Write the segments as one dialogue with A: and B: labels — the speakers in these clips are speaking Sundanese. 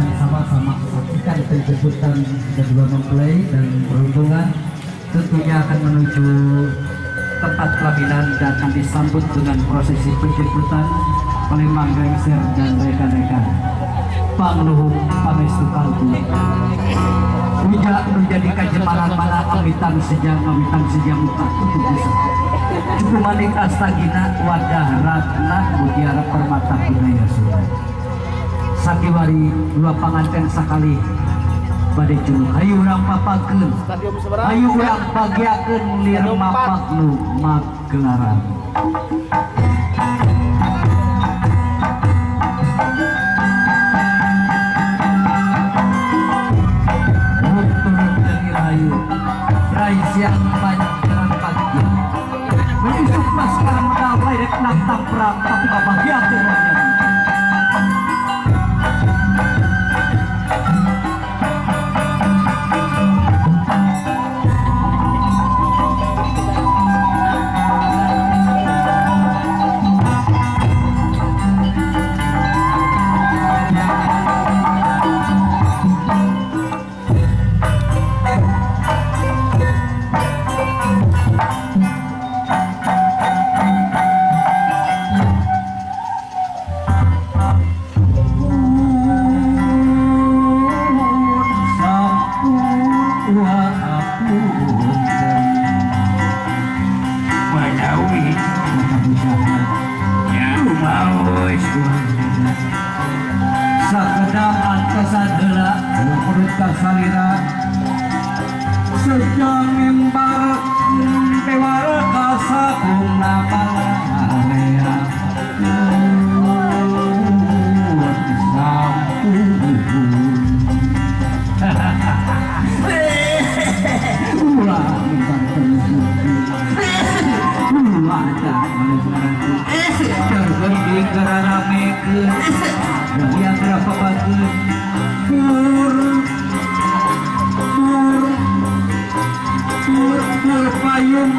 A: akan sama-sama saksikan penjemputan kedua mempelai dan rombongan tentunya akan menuju tempat pelaminan dan akan disambut dengan prosesi penjemputan oleh Mang Gengser dan rekan-rekan. Pangluhung pangestu kalbu. Puja menjadi kajemaran mana awitan sejang awitan sejang muka tutup bisa. Cukup manik astagina wadah ratna mutiara permata budaya Sunda. Sakiwari dua panganten sakali bade culuk hayu urang papakeun
B: Stadium seberang.
A: Hayu urang bagiakeun lir mapak nu magelaran. Turun dari rayu rai siang pancaran pagi menyusup laskar megawai rek nantang perang tapi kabagiakeun wajah. Sakedap antosan heula urut ka salira sejang ngembar tewara ka sakumna palarea ulah ngembar terus ulah dah jargon digararamekeun yang berapa bagus pur pur pur pur payung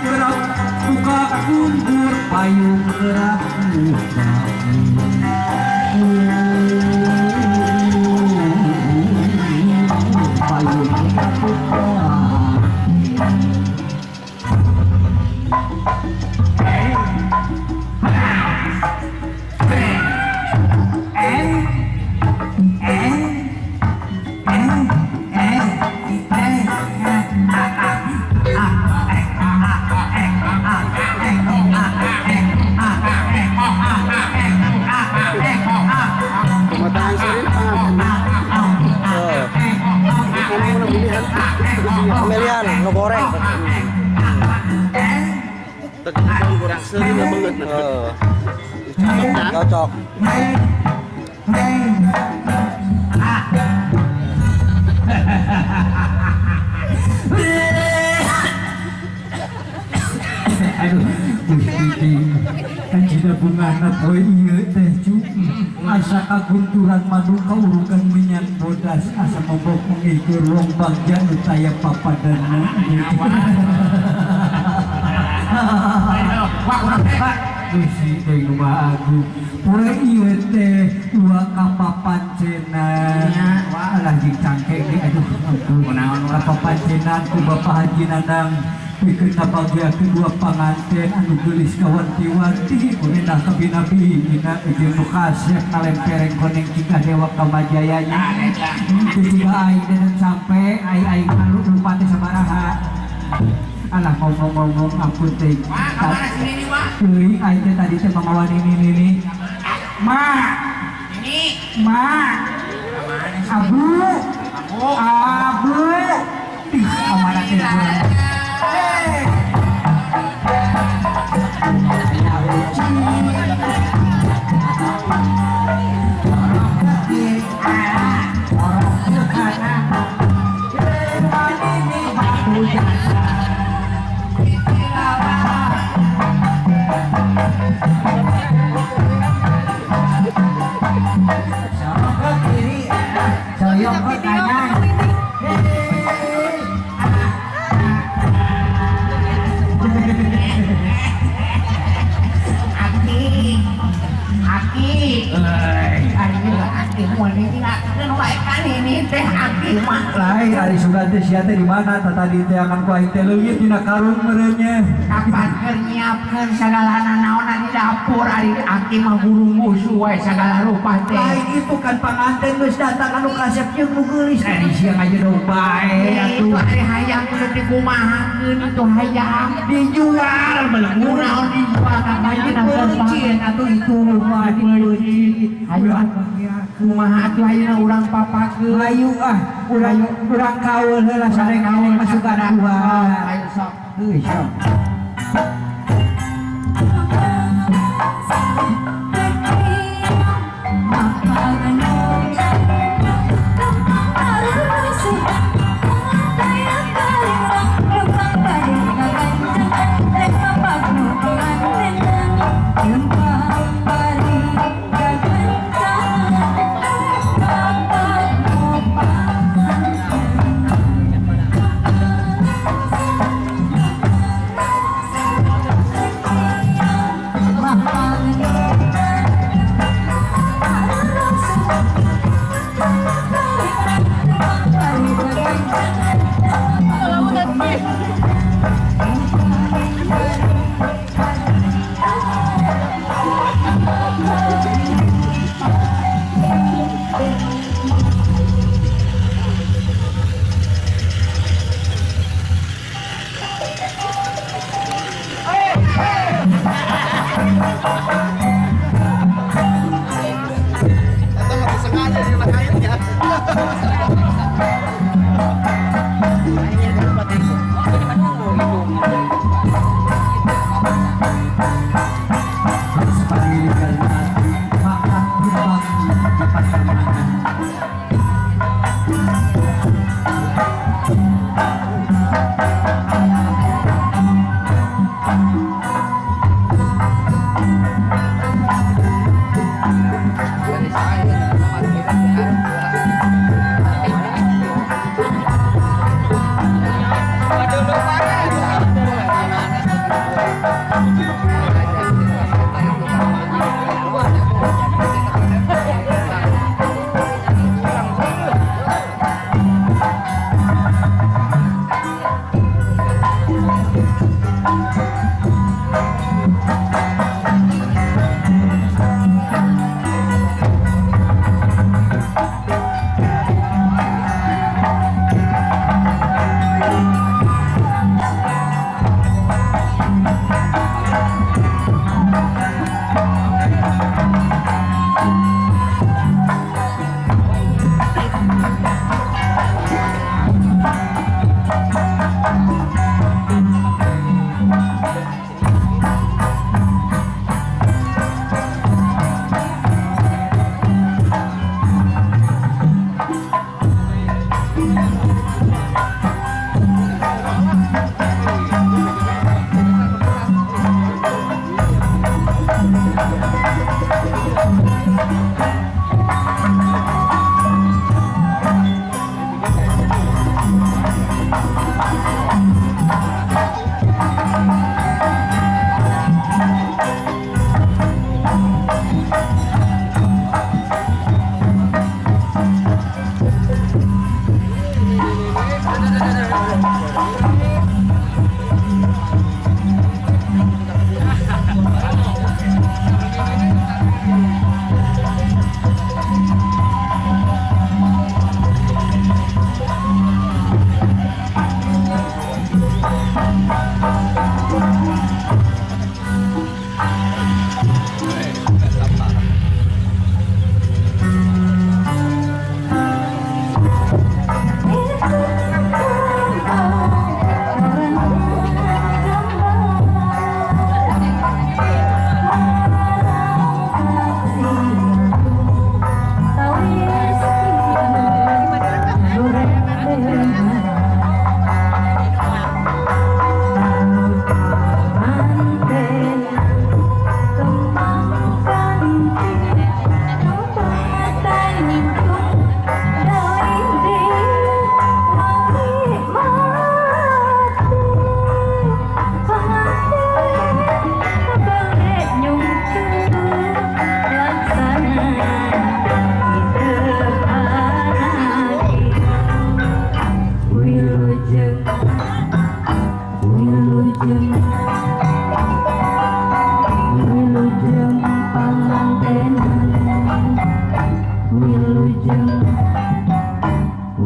A: gerak buka kundur payung gerak buka payung gerak buka.
B: Pemataan seri panganten.
C: Oh,
B: Kamu menang pilihan.
C: pemilihan nu goreng.
B: Ternyata kurang seri lah banget.
C: Oh,
B: Cocok kan?
C: Cocok.
A: Aduh, Gusti kajina bungana poe ieu teh cu. Asa kagunturan madu kaurugan minyak bodas asa mobok mengikur wong bagja nu taya papadana. Gusti teh nu Maha Agung. Poe ieu teh dua kapapancenan. Wah, alah jeung cangkeng deui aduh ampun. Kapapancenan ku Bapak Haji Nanang. Pikeun nabagiakeun dua panganten anu geulis kawanti-wanti kuninah kabinabi dina jeung nu kasep kalempereng koneng jika dewa kamajayanya teu jiga aing dan sampe aing aing anu lupa teh sabaraha alah ngomong-ngomong ampun teh.
D: Wah, kamana sini nih, Wak?
A: Teuing aing teh tadi teh mamawa nini nini ma
D: Ini.
A: Ma
D: Kamana sih?
A: Abu
D: Abu.
A: Abu ih kamana teh
D: Aki. Aki. Mun ditinggalkeun wae ka Nini teh aki mah.
A: Lain ari sugan teh sia teh di mana tah tadi teh akan ku aing teh leungit dina karung meureun nya.
D: Kapan keur nyiapkeun sagala nanaonan di dapur ari aki mah gurung-gusu wae sagala rupa teh.
A: Lain itu kan panganten geus datang anu kasep jeung nu geulis ari sia ngajedog bae
D: Itu
A: atuh.
D: ari hayam kudu dikumahakeun itu hayam.
A: Dijual belenggu
D: Kunaon dijual ka
A: Dipeuncit atuh itu mah dipeuncit.
D: Ayo kumaha atuh ayeuna urang papakeun.
A: Ayo ah, urang urang kaul heula sareng kaul masukan dua.
D: Ayo sok.
A: Heuh, sok.
B: Eta mah sengaja sih kaitnya.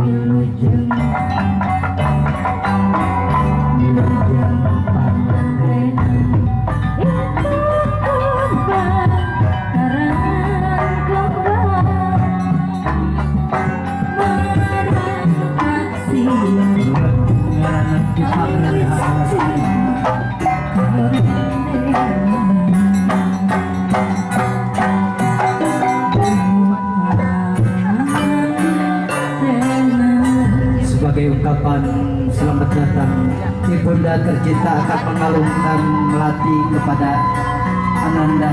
E: Wilujeng Wilujeng pangantenan. Itu kembang karang kembang merangkak siang.
A: Ngaranna dipanggil. Sebagai ungkapan selamat datang, Ibunda tercinta akan mengalungkan melati kepada Ananda.